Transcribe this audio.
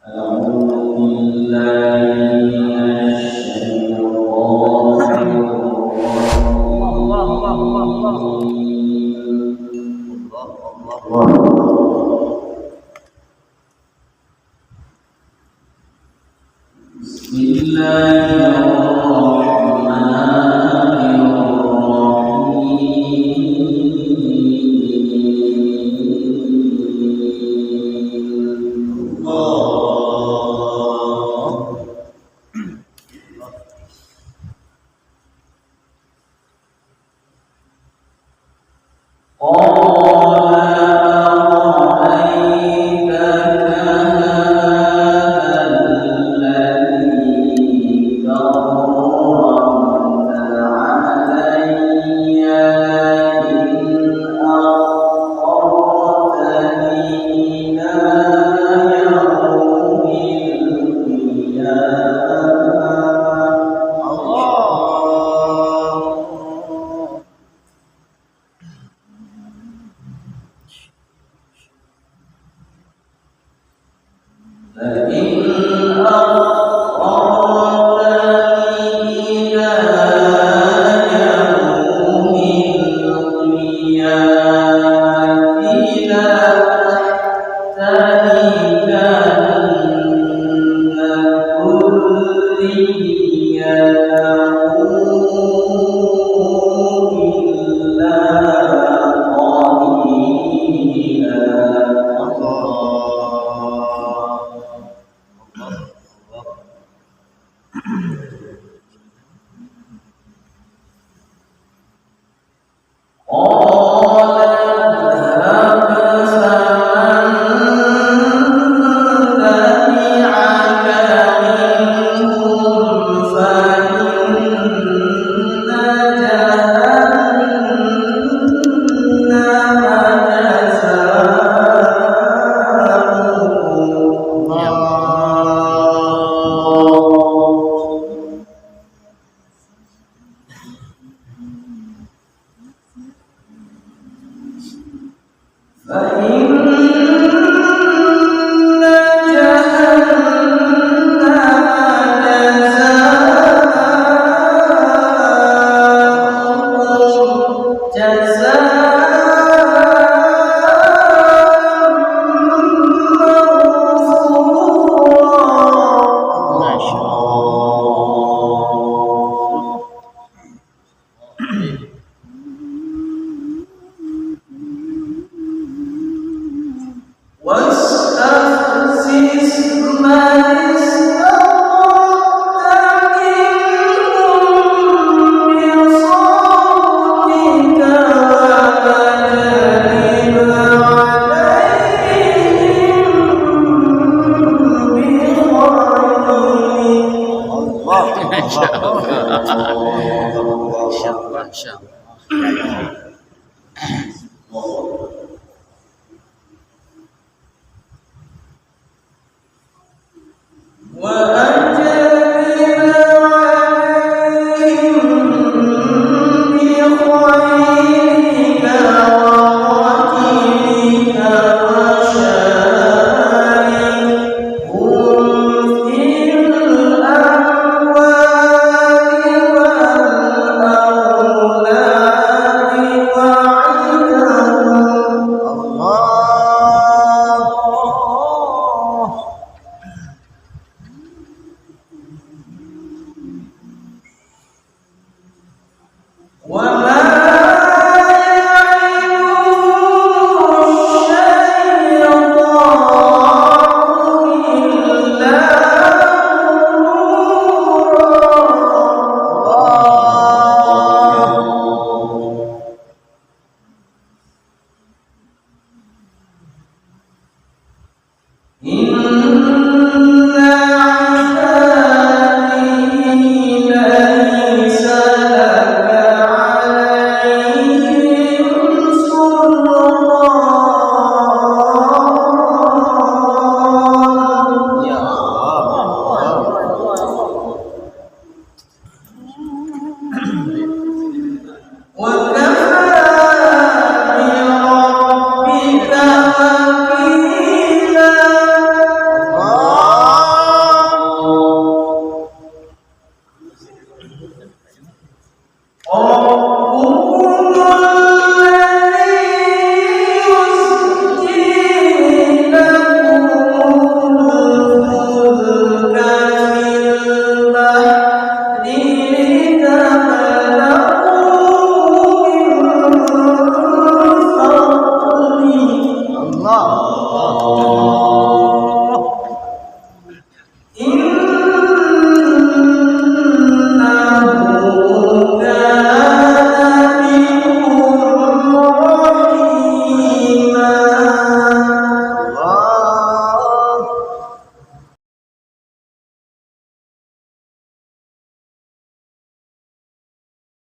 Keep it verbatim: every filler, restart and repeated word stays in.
أعوذ بالله من الشيطان الرجيم. بسم الله الرحمن الرحيم. الله. قال أرأيتك هذا الذي كرمت علي لئن أخرتني إلى يوم القيامة. الله. لئن أخرتني إلى يوم القيامة لأحتنكن ذريته إلا قليلا. الله. قال اذهب فمن تبعك منهم فإن جهنم جزاؤكم. الله. فإن جهنم جزاؤكم جزاء موفورا. ما شاء الله. واستفزز من استطعت منهم بصوتك وأجلب عليهم بخيلك. الله. ما شاء الله. ما شاء الله.